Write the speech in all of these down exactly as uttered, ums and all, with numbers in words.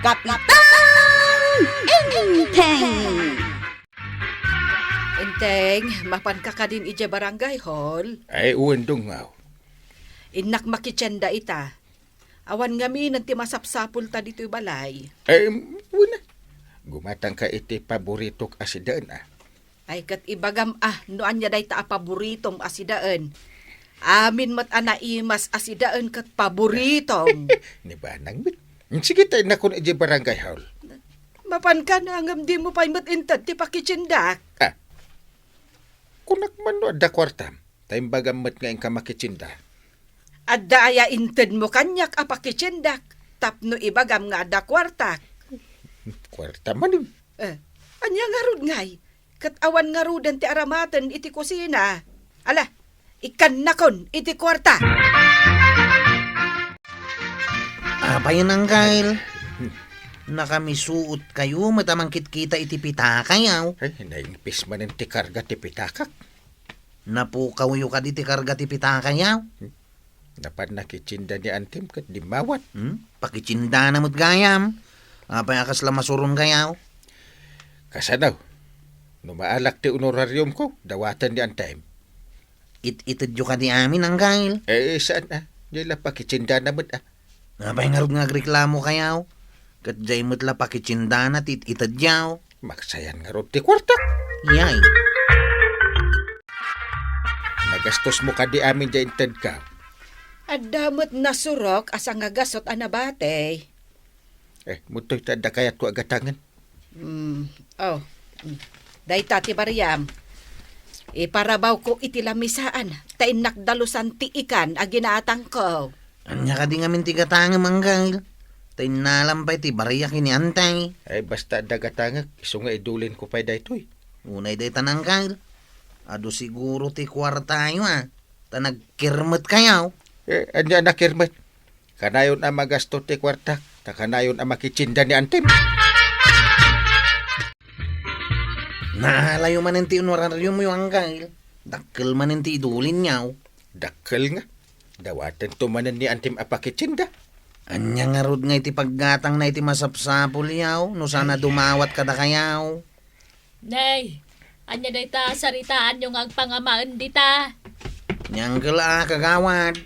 Kapitan Enteng! Enteng, mapanka kadin idiay barangay hall? Ay, wen, Dungaw. Innak makitienda ita. Awan ngamin ti masapsapulta ditoy balay. Ay, wen. Gumatangka iti paboritok a sidaen, a. Ay, ket ibagam, a, no ania dayta a paboritom a sidaen. Amin met a naimas a sidaen ket paboritom. Ni banag met. Sige, ta innakon idiay barangay hall. Mapanka, ngem dimo pay met inted ti pakitiendak. A, kunak man no adda kuartam, ta imbagam met nga inka makitienda. Adda aya intedmo kaniak a pakitiendak tapno ibagam nga adda kuartak? Kuarta manen. Eh, ania ngarud ngay? Ket awan ngaruden ti aramaten iti kusina. Ala, ikkannakon iti kuarta. Apay, Uncle? Nakamisuotkayo met a mangkitkita iti pitakayo. Ay, naingpis manen ti karga ti pitakak. Napukawyo kadi ti karga ti pitakayo? Napan nakitienda ni Antim ket dimmawat. Hmm? Pakitiendana met gayam. Apay a kasla masuronkayo? Kasano? No maalak ti honorariumko, dawaten ni Antim. It-itedyo kadi amin, Uncle? Eh, saan, a? Diay la pakitiendana met, a. Apay ngarud nga agreklamokayo? Ket diay met la pakitiendana ti it-itedyo. Maksayan ngarud ti kuartak. Yay. Nagastosmo kadi amin diay intedko? Adda met nasurok a sangagasut a nabati. Eh, mutoy ta adda kayatko a gatangen. Mm, oh. Mm. Dayta ti bariam. Iparabawko iti lamisaan, ta innak dalusan ti ikan a ginatangko. Ania kadi ngamin ti gatangem, Uncle? Ta innalam pay ti bariak ken ni Antim. Ay, basta adda gatangek, isu nga idulinko pay daytoy. Unay dayta, Uncle. Adu siguro ti kuartayo, a. Ta nagkirmetkayo. Eh, ania a nakirmet? Kanayon a magasto ti kuartak, ta kanayon a makitienda ni Antim. Naalayo manen ti honorariumyo, Uncle. Dakkel manen ti idulinyo. Dakkel nga. Dawatento manen ni Antim a pakitienda. Ania ngarud nga iti paggatangna iti masapsapulyo no saan a dumawat kadakayo? Nay, ania dayta a saritaanyo nga agpangamaen dita? Ni Uncle a, kagawad.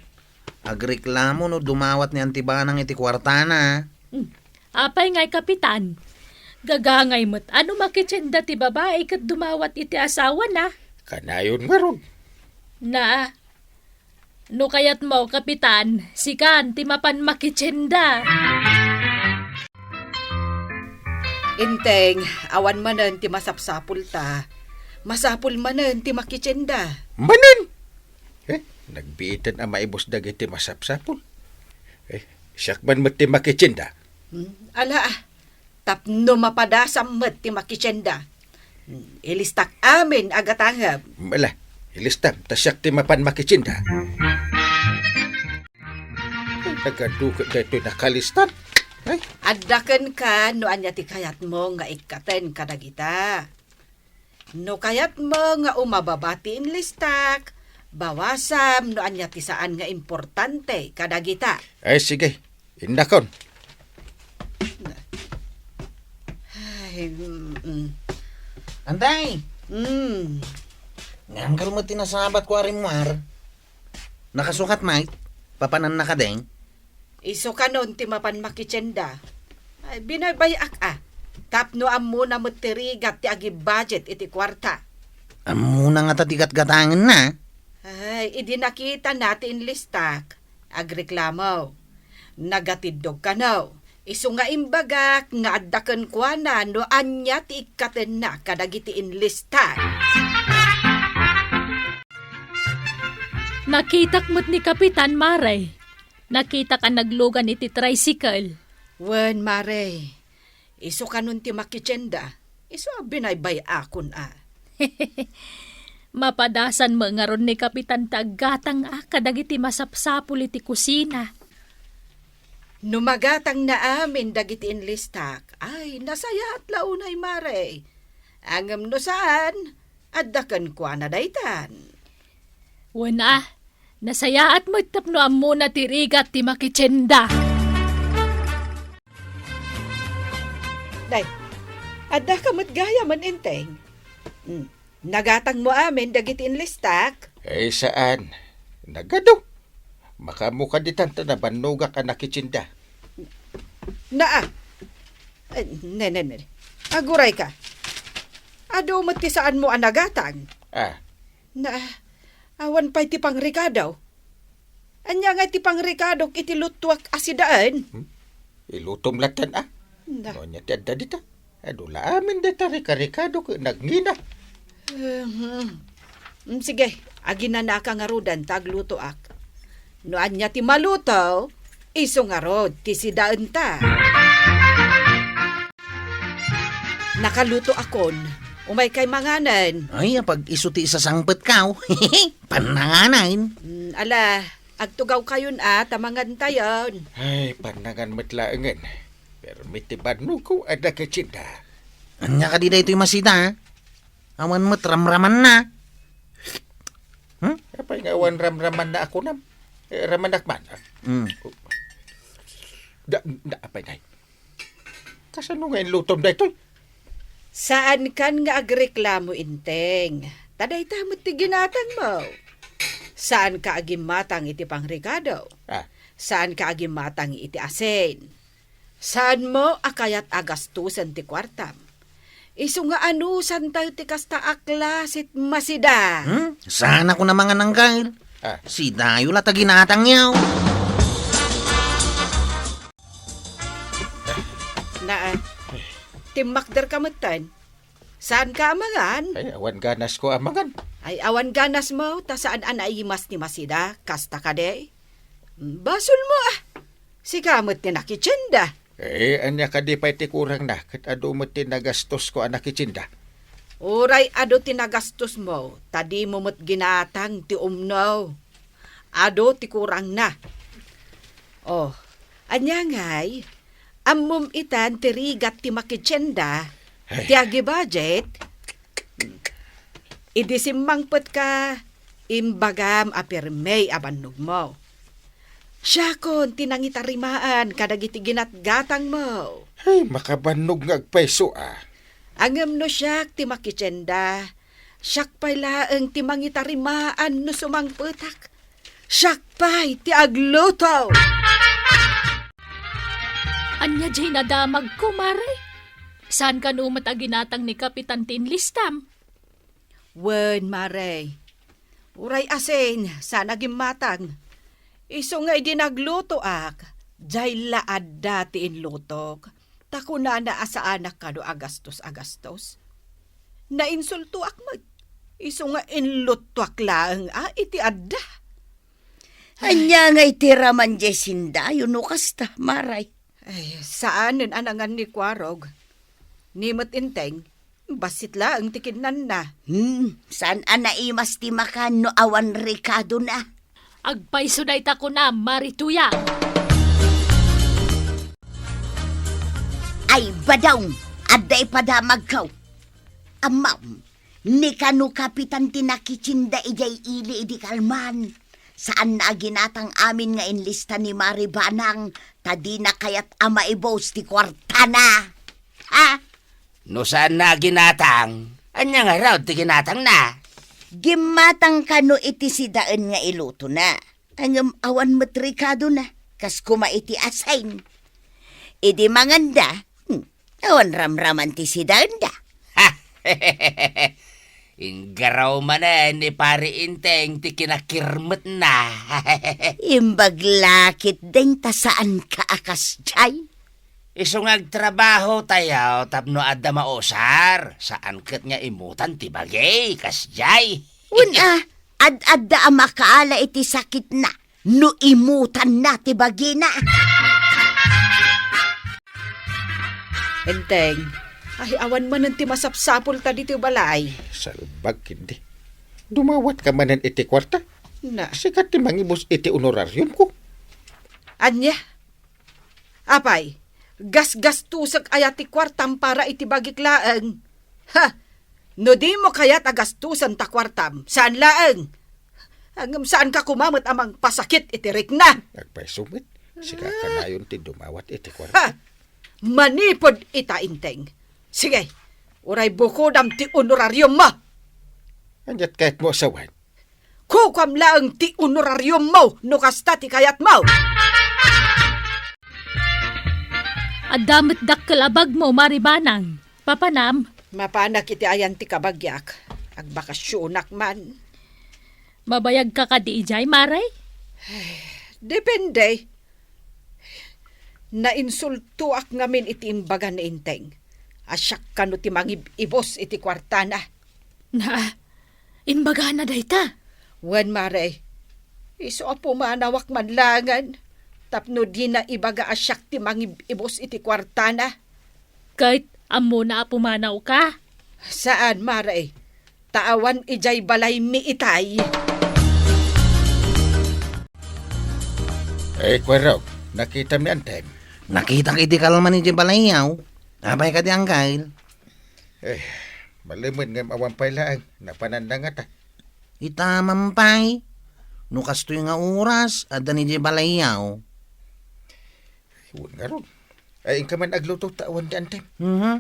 Agreklamo no dumawat ni Anti Banang iti kuartana. Hmm. Apay ngay, Kapitan? Gagangay met a no makitienda ti babai ket dumawat iti asawana. Kanayon ngarud. Na, no kayatmo, Kapitan, sikan ti mapan makitienda. Enteng, awan manen ti masapsapulta. Masapul manen ti makitienda. Manen? Eh, nagbiiten a maibus dagiti masapsapul. Eh, siak man met ti makitienda. Hmm, ala, a. Tapno mapadasam met ti makitienda. Ilistak amin a gatangem. Ala, ilistam, ta siak ti mapan makitienda. Ay, nagadu ket daytoy nakalistan. Ay. Adda kenka no ania ti kayatmo nga ikkaten kadagita. No kayatmo nga umababa ti inlistak, bawasam no ania ti saan nga importante kadagita. Ay, sige. Innakon. Ay, mm, mm. Antay! Mm. Ngangkal met ti nasabatko a rimmuar. Nakasukat, Mike? Papananna kadeng? Isu kanon ti mapan makitienda. Ay, binaybay-ak a. Tapno ammona met ti rigat ti agibudget iti kuarta. Ammona ngata ti gatgatangenna? Ay, idi nakitana ti inlistak, agreklamo. Nagatiddog kano. Isu nga imbagak nga adda kenkuana no ania ti ikkatenna kadagiti inlistak. Nakitak met ni Kapitan, Mare. Nakitak a naglugan iti tricycle. Wen, Mare. Isu kanon ti makitienda. Isu a binaybay-akon a. Mapadasan met ngarud ni Kapitan ta aggatang a kadagiti masapsapul iti kusina. No magatangna amin dagiti inlistak, ay, nasayaat la unay, Mare. Ngem no saan, adda kenkuana daytan. Wen a, nasayaat met tapno ammona ti rigat ti makitienda. Ay, addaka met gayam, Enteng. Hmm, nagatangmo amin dagiti inlistak? Ay, saan. Nagadu. Makaammo kadi ta nabannogak a nakitsinda. Naa. Eh, ne, ne, ne. Agurayka. Adu met ti saanmo a nagatang. Ah. Na, awan pay ti pangrekado. Ania ngay ti pangrekadok iti lutuak a sidaen? Hmm? Ilutom latta, a? Na. No ania ti adda dita? Adu la amin dayta rekarekado ket nagngina. Ehem. Mm, sige, aginanaka ngaruden ta aglutoak. No ania ti maluto, isu ngarud ti sidaenta. Nakalutoakon, umaykay manganen. Ay, apag isu ti isasangpetka, o. Pannanganen. Mm, ala, agtugawkayon a, ta mangantayon. Ay, pannangan met laengen. Permi ti bannogko a nakitsinda. Ania kadi daytoy masida, a? Awan met ramramanna. Hmm? Apay nga awan ramramanna a kunam? Eh, ramanak man. Hmm. Da, da, apay ngay. Kasano nga inlutom daytoy? Saankan nga agreklamo, Enteng. Ta dayta met ti ginatangmo. Saanka a gimmatang iti pangrekado. Ah. Saanka a gimmatang iti asin. Saanmo a kayat a gastusen ti kuartam. Isu nga anusantayo ti kasta a klasit masida. Hmm? Saan a kuna mangan, Angkel? Ah. Sidayo la ta ginatangyo. Naa, timmakderka metten. Saanka a mangan? Ay, awan ganasko a mangan. Ay, awan ganasmo, ta saan a naimas ni masida, kasta kadi? Basolmo, a. Sika met ti nakitsinda. Eh, ania kadi pay ti kurangna, ket adu met ti nagastosko a nakitsinda? Uray adu ti nagastosmo, ta dimo met ginatang ti umno. Adu ti kurangna. Oh, ania ngay? Ammom itan ti rigat ti makitsinda, ay, ti agibudget? Idi simmangpetka, imbagam a permi a bannogmo. Siakon ti nangitarimaan kadagiti ginatgatangmo. Ay, makabannog nga agpayso, a. Ngem no siak ti makitsinda, siak pay laeng ti mangitarimaan no sumangpetak. Siak pay ti agluto. Ania diay nadamagko, Mare? Saan kano met a ginatang ni Kapitan ti inlistam? Wen, Mare. Uray asin, saan a gimmatang. Isu nga idi naglutoak, diay la adda ti inlutok. Ta kunana a saanak kano a gastos a gastos. Nainsultoak met. Isu nga inluttoak laeng a iti adda. Ania nga iti raman diay sindayo no kasta, Mare? Ay, saanen a nangan ni Kuarog. Ni met Enteng, bassit laeng ti kinnanna. Hmm, saan a naimas ti makan no awan rekadona. Agpayso dayta kunam, Mare Tuya. Ay, Badong, adda ipadamagko. Ammom, ni kano Kapitan ti nakitsinda idiay ili idi kalman. Saanna a ginatang amin nga inlista ni Mare Banang ta dina kayat a maibus ti kuartana. Ha? No saanna a ginatang, ania ngarud ti ginatangna? Gimmatang kano iti sidaen nga ilutona. Ngem awan met rekadona, kas koma iti asin. Idi manganda, hmm, awan ramraman ti sidaenda. Inggaraw manen ni Pare Enteng ti kinakirmetna. Imbag la ketdin ta saanka a kasdiay. Isu nga agtrabahotayo tapno adda mausar, saan ket nga imutan ti bagi, kasdiay. Wen a, ad-adda a makaala iti sakitna no imutanna ti bagina. Enteng, ay awan manen ti masapsapulta ditoy balay. Salbag, Kendi. Dumawatka manen iti kuarta? Na. Sika ti mangibus iti honorariumko. Ania? Apay, gasgastusek aya ti kuartam para iti bagik laeng? Ha! No dimo kayat a gastusen ta kuartam, saan laeng. Ngem saanka koma met a mangpasakit iti rikna. Agpayso met, sika kanayon ti dumawat iti kuarta. Ha! manipud ita, Enteng. Sige, uray bukodam ti honorariummo. Aniat kayatmo a sawen? Kukuam laeng ti honorariummo no kasta ti kayatmo. Adda met dakkel a bagmo, Mari Banang. Papanam? Mapanak iti ayan ti kabagiak. Agbakasionak man. Mabayagka kadi idiay, Mare? Depende. Nainsultoak ngamin iti imbaga ni Enteng a siak kano ti mangib-ibus iti kuartana. Na, imbagana dayta? Wen, Mare. Isu a pumanawak man laengen tapno dina ibaga a siak ti mangib-ibus iti kuartana. Ket ammona a pumanawka? Saan, Mare. Ta awan idiay balaymi itay. Eh, Kuerog, nakitami, Enteng? Nakitak iti kalman idiay balayyo. Apay kadi, Angkel? Eh, malemen ngem awan pay laeng. Napananna ngata? Ita man pay. No kastoy nga oras, adda ni idiay balayyo. Wen ngarud. Ay, inka man agluto ta awan di Enteng. Mhm.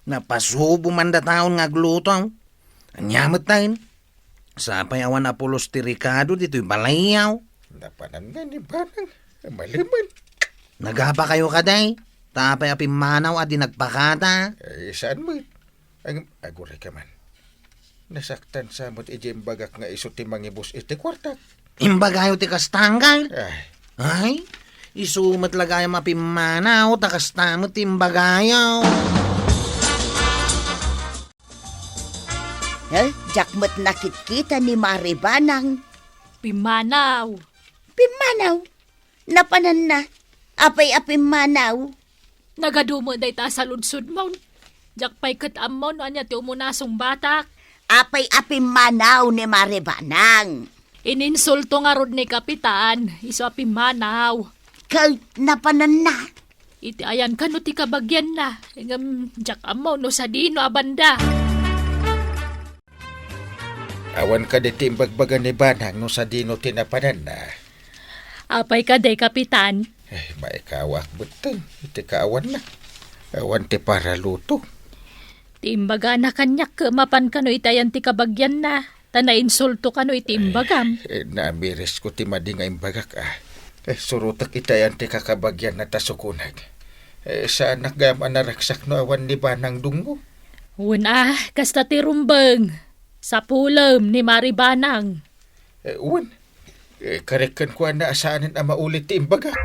Napasubo man dataon nga agluto. Ania met tayen? Sapay awan a pulos ti rekado ditoy balayyo. Napananna ni Banang. Malemen. Nagapakayo kadi? Ta apay a pimmanaw a di nagpakada? Eh, saan met? Ang, aguray ka man. Nasaktan sa met iti imbagak nga isu ti mangibus iti kuartak. Imbagayo ti kasta, Angkel? Ay. Ay, isu met la gayam a pimmanaw, ta kasta met ti imbagayo. Eh, diak met nakitkita ni Mari Banang. Pimmanaw. Pimmanaw? Napananna, apay a pimmanaw? Nagadu met dayta a saludsodmo. Diak pay ket ammo no ania ti umunasong batak. Apay a pimmanaw ni Mari Banang? Ininsulto ngarud ni Kapitan, isu a pimmanaw. Ket napananna? Iti ayan kano ti kabagianna, ngem diak ammo no sadino a banda. Awan kadi ti imbagbaga ni Banang no sadino ti napananna? Apay kadi, Kapitan? Eh, maikawak betten iti kaawanna. Awan ti paraluto. Ti imbagana kaniak ket mapan kano iti ayan ti kabagianna, ta nainsulto kano iti imbagam. Eh, namirisko ti madi nga imbagak, a. Eh, surotek iti ayan ti kakabagianna ta sukonek. Eh, saanak gayam a naragsak no awan ni Banang Dungngo. Wen a, kasta ti rumbeng. Sapulem ni Mari Banang. Eh, wen. Eh, karek kenkuana a saanen a mauli ti imbagak.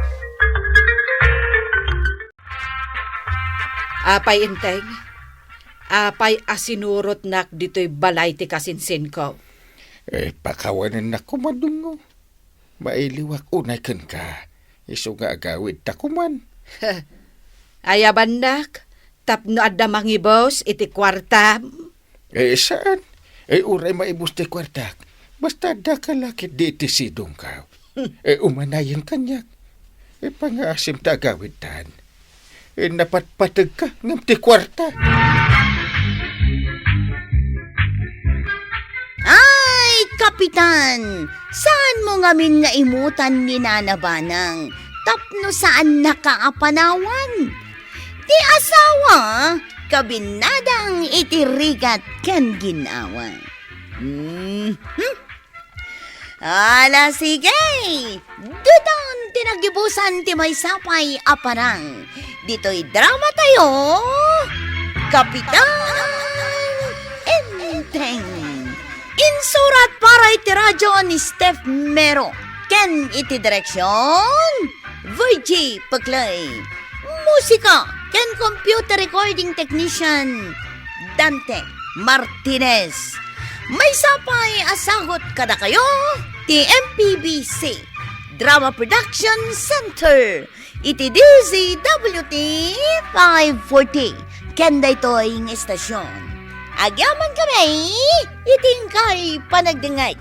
Apay, Enteng? Apay a sinurotnak ditoy balay ti kasinsinko? Eh, pakawanennak koma, Dungngo. Mailiwak unay kenka, isu nga agawidta koman. Ayabannak, tapno adda mangibus iti kuartam? Eh, saan. Eh, uray maibus ti kuartak, basta adda ka la ketdi iti sidongko. Eh, umanayen kaniak. Eh, pangaasim ta agawidtan. Eh, napatpategka ngem ti kuarta. Ay, Kapitan! Saanmo ngamin nga imutan ni Nana Banang tapno saannaka a panawan? Ti asawa, kabinnadang iti rigat ken ginnawa. Hmm, hmm. Ala, sige! Daytan ti nagibusan ti maysa pay a parang ditoy drama tayo, Kapitan Enteng. Insurat para iti radyo ni Steph Mero ken iti direksyon, Virgie Peclay. Musika ken computer recording technician, Dante Martinez. Maysa pay a sagut kadakayo ti M P B C Drama Production Center iti D Z W T five forty ken daytoy nga istasyon. Agyamankami iti inkay panagdengngeg.